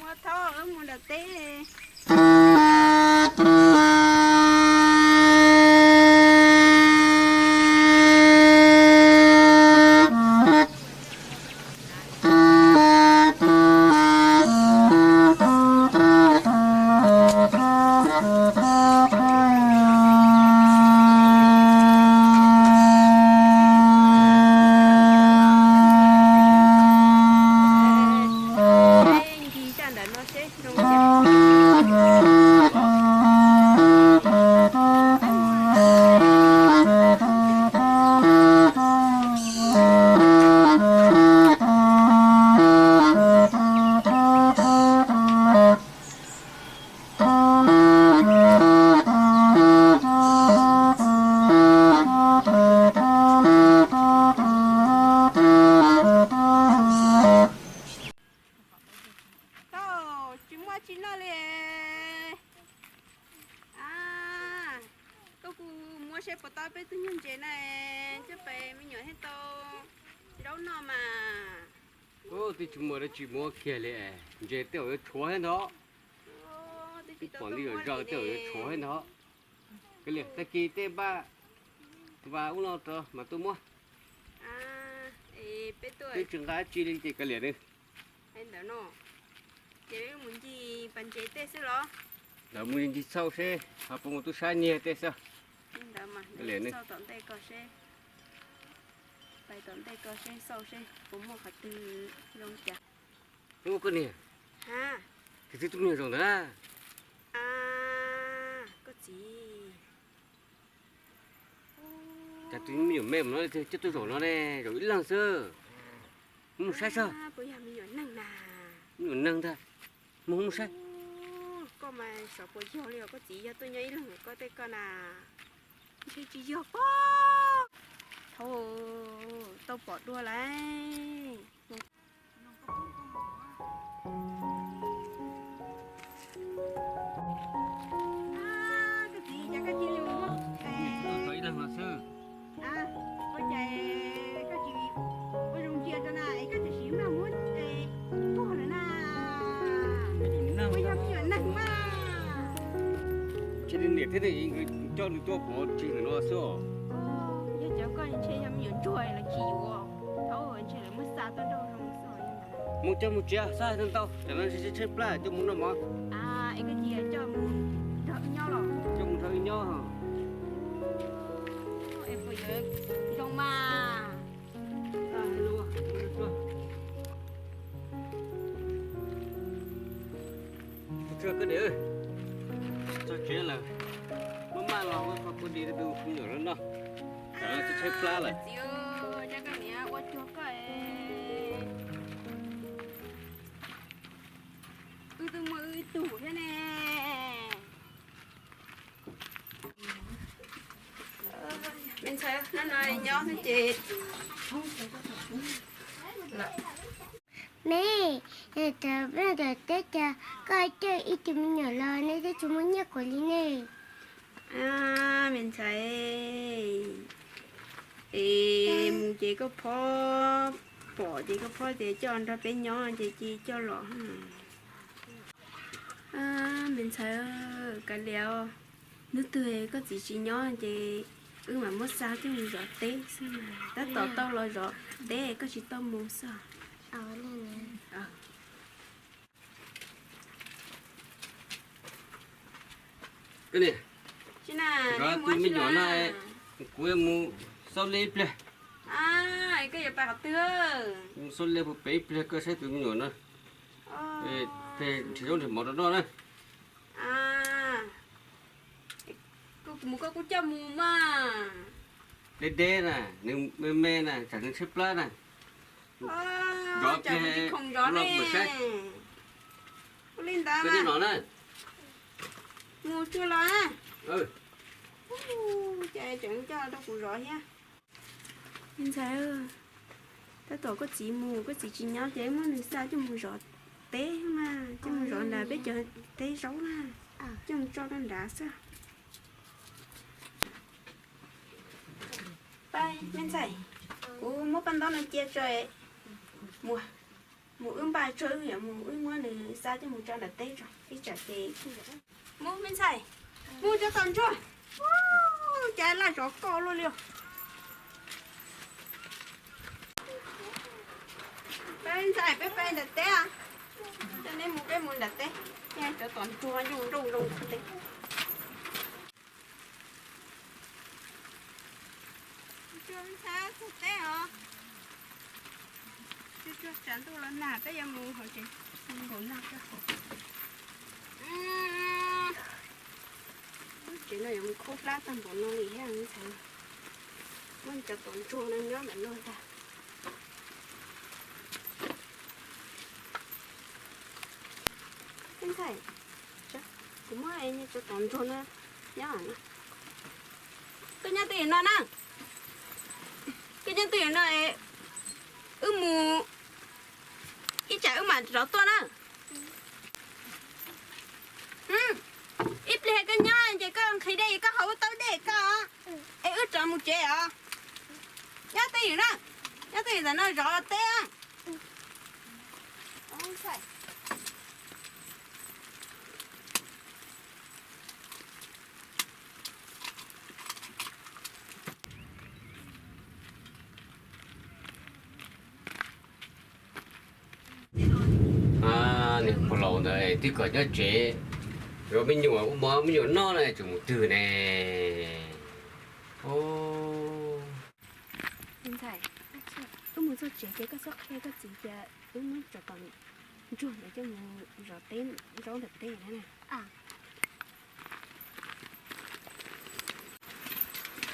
Ua thaub wb mus nram teb. Ncig zaj ntawm no seb zoo cas. Tau, tsis muaj tsi noj li. A, koj kuj muab seb puas tau peb tug nyuag ntses na, coj pem me nyuam thiaj tau zaub noj mas. Twb tsis muaj dab tsi muab kiag li, ntses tej zaum yuav tshuav thiab ntag. Twb pom ntij zom zaws tej zaum yuav tshuav thiab ntag. Kav liam, tag kis tej npaj vas ub no rau mas tuaj muab. Twb tsis nqa dab tsi li ces kav liam nws. Ntawd no, ces mus ncig pas ntses tej xwb los? Ntawd mus ncig txhauj seb ho puas mus tub sab nyiag tej xwb. Ntawd mas mus txog tom ntej ko seb, pais tom ntej ko seb xauj seb puas muaj qhov twg zoo cas. Ub koj niam, ha, tus tub me nyuam zaum ntawd na. A, koj txiv, cas tus me nyuam me no coj tuaj zaum no ne, zaum ib leeg xwb. Mus saib saib. Puas yog me nyuam neeg na? Me nyuam neeg ntag. Mus mus saib. Koj mas xyov puas yog li os koj txiv, yog tuaj nyob ib leeg koj tej koj na. Ntshe tsis yog pob. Thaub, tau pom dua lauj. Koj txiv, cas koj cia li mus, ua cas koj tsis ua zoo ntsia rau na, es koj tseem siv maj muab tuag lawm na. Puas yog me nyuam neeg mas? Ntshe niam thiab nkawd coj nws tuaj pov tseg ntawm no xwb os. Yog cov koj ntshe yog me nyuam ntsuag los tsis yuav. Thaub, ntshe lawv muab xa tuaj nrog zoo xwb. Mus coj mus tsev, xav hais ntau ntau, tam no ntshe tshaib plab coj mus noj mov. Es koj cia coj mus nrog wb nyob los? Coj mus nrog wb nyob. Es puas yuav zoo mas? Tsuag koj niam, txog tsev lawm, maj maj los ua qhov kua dis rau tus me nyuam no noj, tam no tshaib plab lawm. Txiv, cia koj niam ua tsuag koj es. Wb twb muaj wb ib tug thiab ne. Me ntxhais, nyob no ces. Me, thaum peb nram teb cas koj coj ib tug me nyuam los ne, twb tsis muaj nyiaj kuv li ne. Me ntxhais, es mus ces koj phob, pom ces koj phob tias coj nrog peb nyob ces cia coj los. Me ntxhais, kav liam, hnub twg koj txiv tsis nyob ces wb mam muab xa coj mus zov teb xwb, tab tom tau los zov teb koj tsis tau mus xwb. Koj niam, tus me nyuam no, kuv yuav mus xauj liaj ib pliag. Koj yuav pais qhov twg? Mus xauj liaj puag pem ib pliag koj saib tus me nyuam no, nrhiav zaub nrhiav mov rau noj na. Koj mus koj kuj coj mus mas. Deb deb na, nws me me na, tsam nws tshaib plab na. Zov pliag los kuv mam saib. Ua li ntawd mas. Mus tsuag los. Ces tseem coj rau kuv zov thiab. Me ntxhais, tab tom koj txiv mus, koj txiv tsis nyob ces muab nws xa coj mus zov teb mas, coj mus zov nrad peb cov teb zaub na, coj mus tso rau nrad xwb. Pab me ntxhais, kuv muab paj ntaub no cia tso mus. Mus wb npaj tsuag, wb yuav mus, wb muab nws xa coj mus tso nram teb tso, ib tsam ces kuj mus. Me ntxhais, mus tso tom ntsuag. Cas laj zov koj luaj li. Peb ntxhais, peb peb nram teb, coj neb mus, peb mus nram teb, cov tom ntsuag zoo zoo zoo nram teb. Tsuag teb os. Tsuag tsuag tsam ntuj los nag peb yuav mus hauv tsev, nkaum nag kawg. Lub tsev no yuav mus khaub hlab tag npaum no li thiab ntxhais. Muab cov tom ntsuag no nyob ntawm no ntag. Ntxhais, kuv muab cov tom ntsuag no nyob no. Koj nyob twj ywm no na. Koj nyob twj ywm no, wb mus ib tsam wb mam rov tuaj na. Ib pliag koj nyob ces koj nqhis dej, koj haus lub taub dej koj, es wb rov mus tsev os. Nyob twj ywm na, nyob twj ywm ntawm no zov teb. Niag pog laus ntawd twb kom nyob tsev zov me nyuam, ua mov me nyuam noj na, tseem mus twg ne? Ntxhais, wb mus txog tsev ces koj txhob qhia koj txiv tias wb muab cov tom ntsuag ntawd coj mus zov teb, zaub ntawm teb na.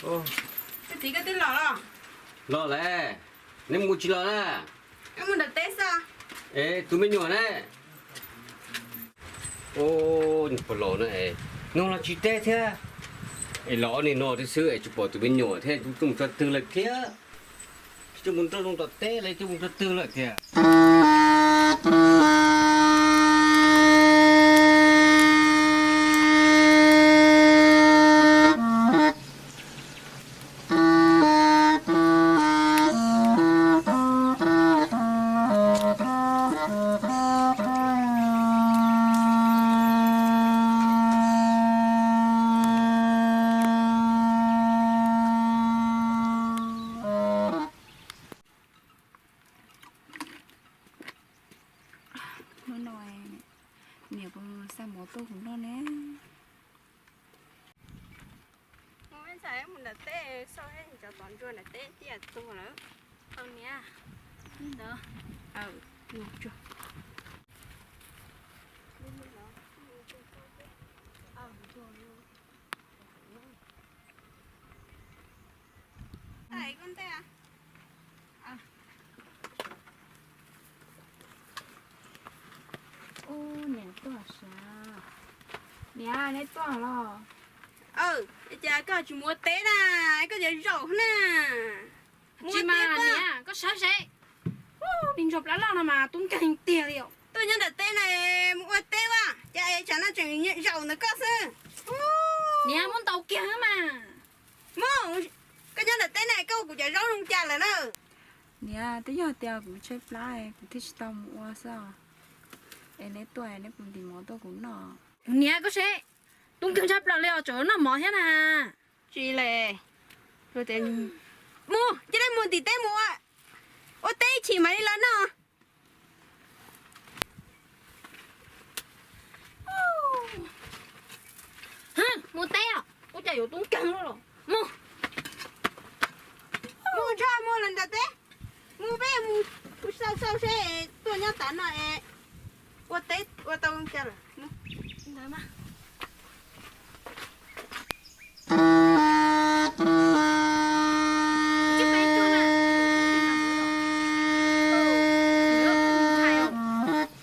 Koj txiv, koj twb los los? Los lawm. Neb mus tsis los na? Wb mus nram teb xwb. Es tus me nyuam ne? Niag pog laus na, nug los tsis teb thiab. Es los ob niag no thiab xwb es tsis pom tus me nyuam thiab, coj mus tso twg lawm thiab? Coj mus nrog zoo tom teb lawm, coj mus tso twg lawm tiag? Hnub no niam puas xa mov tuaj kuv noj ne? Mus ntxhais, mus nram teb xauj seb cov tom ntsuag nram teb ciaj tuag lawm. Tau niam. Ub, niam tuaj sav. Niam, neb tuaj los? Ces koj tsis mus ua teb na, koj cov zaum na. Tsis mas niam, koj saib seb, me ntsuag plab loj no mas tub nkeeg tiag li. Tuaj nyob nram teb na, mus ua teb as, cas es tsam no tseem zaum ntawm koj xwb. Niam, muab ntaus kiag mas. Mus, koj nyob nram teb na, koj ua kuv cov zaub zoo cas lawm na. Niam, twb yog tias kuv tshaib plab kuv thiaj tsis tau mus ua xwb. Es neb tuaj neb puas ntim mov tuaj kuv noj? Niam, koj seb, tub nkeeg tshaj plaws li os, tseem noj mov thiab na. Tsis li, mus, cia li mus ntim teb mus ua, ua teb ib chim mam li los noj. Mus teb os, ua cas yuav tub nkeeg los. Mus, mus tso, mus los nram teb. Mus peb mus, kuv xauj xauj seb tuaj nyob tav no es ua teb ua tau cas lawm.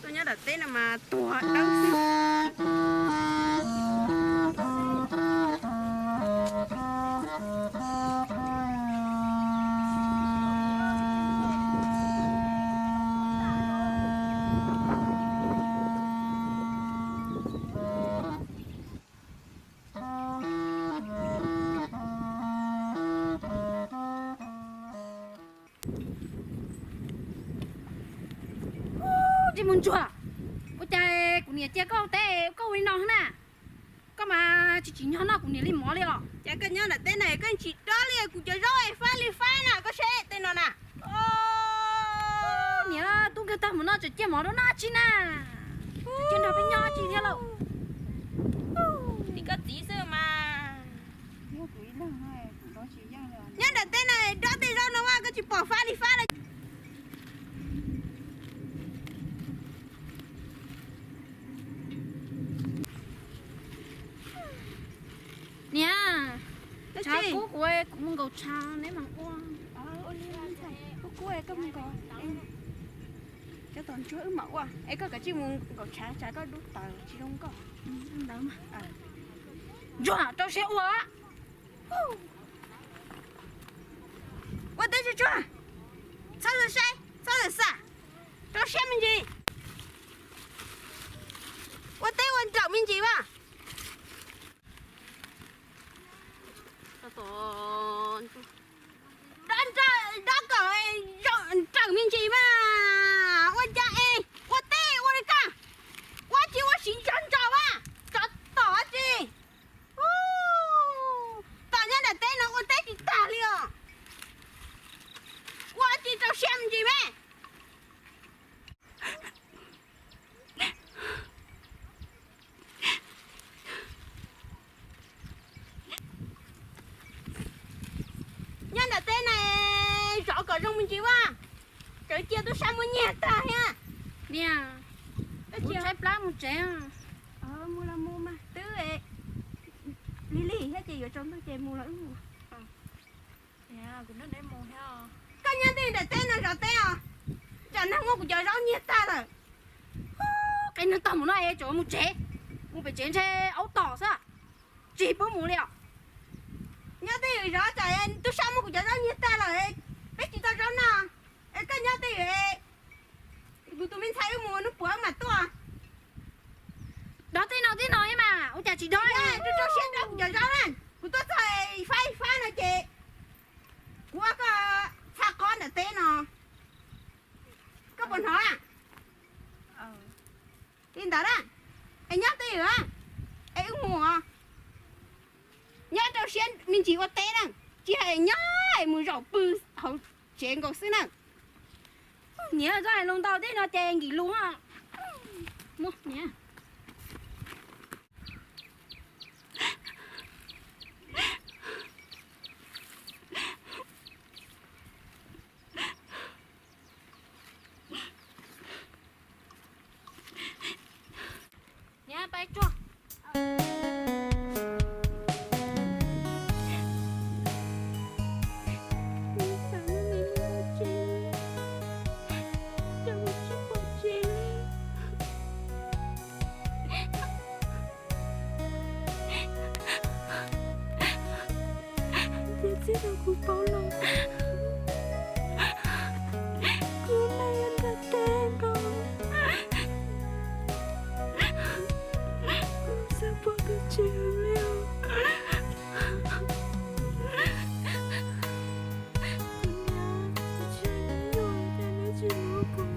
Tuaj nyob nram teb no mas tuag dawb xwb. Mus ntsuag, ua cas kuv niam cia koj teb koj ua li no na? Koj mas tsis tsim nyog noj kuv niam li mov li os. Cas koj nyob nram teb no koj tsis dob li kuv cov zaub es fab li fab na, koj seb tej no na. Niam, tub nkawg tag mus no tseem cia mov rau noj tsi na? Cia nrog peb nyob tsis thiab lauj. Tim koj txiv xwb mas. Nyob nram teb no dob tej zaub no mas koj tsis pom fab li fab los. Niam, tshav kub kuv, kuv mus nkaum tshav neb mas ua. Kub kub koj mus nkaum. Cov tom ntsuag wb mam ua es koj kav tsij mus nkaum tshav, tshav koj dub taws tsis zoo nkauj. Ntsuag rau siab ua. Ua teb tsuag tsuag, txhob saib txhob xav, rau siab me ntsis. Ua teb ua nrawm me ntsis mas. Dob kom nrawm me ntsis mas. Ua cas es ua teb ua li koj, ua tsis ua siv ntsog ntsog mas, tsov tom tsi. Tom nyob nram teb no ua teb tsis tag li os. Ua tsis rau siab me ntsis me. Nyob nram teb na, zov kom zoo me ntsis vaj, tseem cia tub sab muab nyiag tag thiab. Niam, kuv tshaib plab mus tsev. Mus los mus mas twb lig lig thiab ces yuav tsaus ntuj ces mus los wb mus. Koj nyob twj ywm nram teb no zov teb os, tsam neeg muab kuv cov zaub nyiag tag lawm. Qee neeg tag mus no es tsam mus tsev, mus pem tsev ntshe aub tom xwb, tsis pub mus li os. Nyob twj ywm zov tsam tub sab muab kuv cov zaub nyiag tag lawm, peb tsis tau zaub noj. Es koj nyob twj ywm, kuv tus me ntxhais wb mus hnub puav wb mam tuaj. Dob tej no tej no mas ua cas tsis dob? Rau siab rau kuv cov zaub na, kuv tuaj txog faib faib no ces kuv ua koj txhaj qob nram teb no. Koj puas hnov? Li ntawd na, es nyob twj ywm, es wb mus, nyob rau siab me ntsis ua teb na, tsis hais nyob es mus zaum pw hauv tsev nkaus xwb na. Niam, txhob hais lus ntau tej no ces nkim lus. Mus niam. Niam, pab tsuag. Ces txij thaum kuv paub los, kuv neej nyob nram teb nkaus, kuv xav pom tus tsev li os. Kuv niam, kuv tsis hais neb yuam cas neb tsis hlub kuv.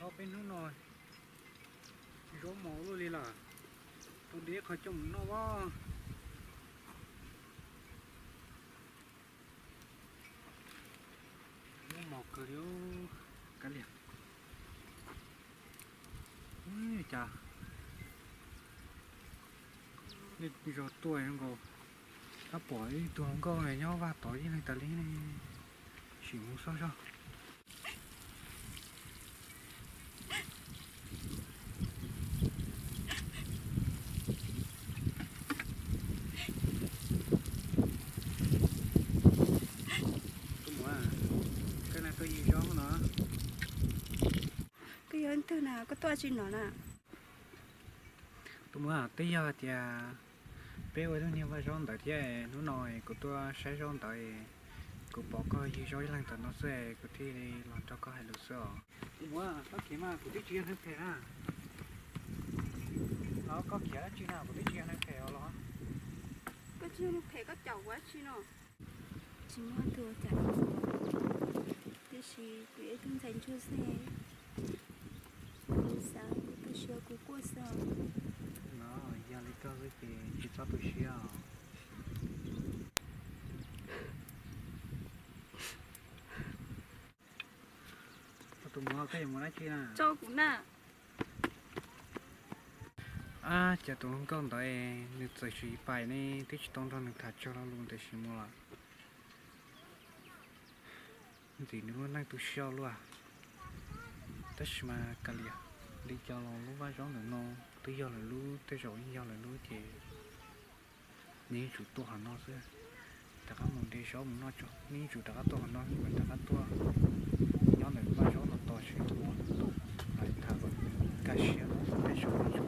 Tau peb hnub no zaub mos luaj li lawm, tau de qhov coj mus noj as. Zaub mos kawg li, kab liam. Cas nej zos tuaj zoo nkaus, tab pom ib tug hluas nkauj nyob vaj tod yeej tas li ne, sim mus xauj zog. Leej twg na, koj tuaj tsi no na? Tus muam, twb yog tias peb ua ib tug niag vaj zaub ntawd thiab, hnub no kuv tuaj saib zaub ntawd, kuv pom koj ywg zaub ib leeg ntawm no xwb, kuv thiaj li los nrog koj hais lus xwb os. Tus muam, koj khiav mas, kuv twb tsis yog neeg phem na. Los koj khiav dab tsi na, kuv twb tsis yog neeg phem os los. Koj tsis yog neeg phem, koj caum kuv dab tsi no? Tsis muaj tus ua cas rau kuv, tiam sis kuv yog ib tug ntxhais ntsuag xwb. Kuv xav tu siab kuv quaj xwb. No, yog li koj xwb ces tsis txhob tu siab os. Tus muam, koj yuav mus dab tsi na? Tso kuv na. Ab, cas tus hluas nkauj ntawd nws txawm tsis pais ne, twb tsis tau nrog nws tham tsawg lo lus ntawd sis mus lawm. Ntxim nws lub neej tu siab luaj. Tab sis mas kav liam, li cas los lub vaj zaub ntawm no twb yog lawv lub, tej zaum yog lawv lub ces nws yeej tsum tuaj qhov no xwb. Rov qab mus de zaub mus noj tso, nws yeej tsum rov qab tuaj qhov no, nws mam rov qab tuaj nyob ntawm vaj zaub no tos seb tus muam lawv tuaj, lawv tham kom nkag siab, tej zaum nws tsum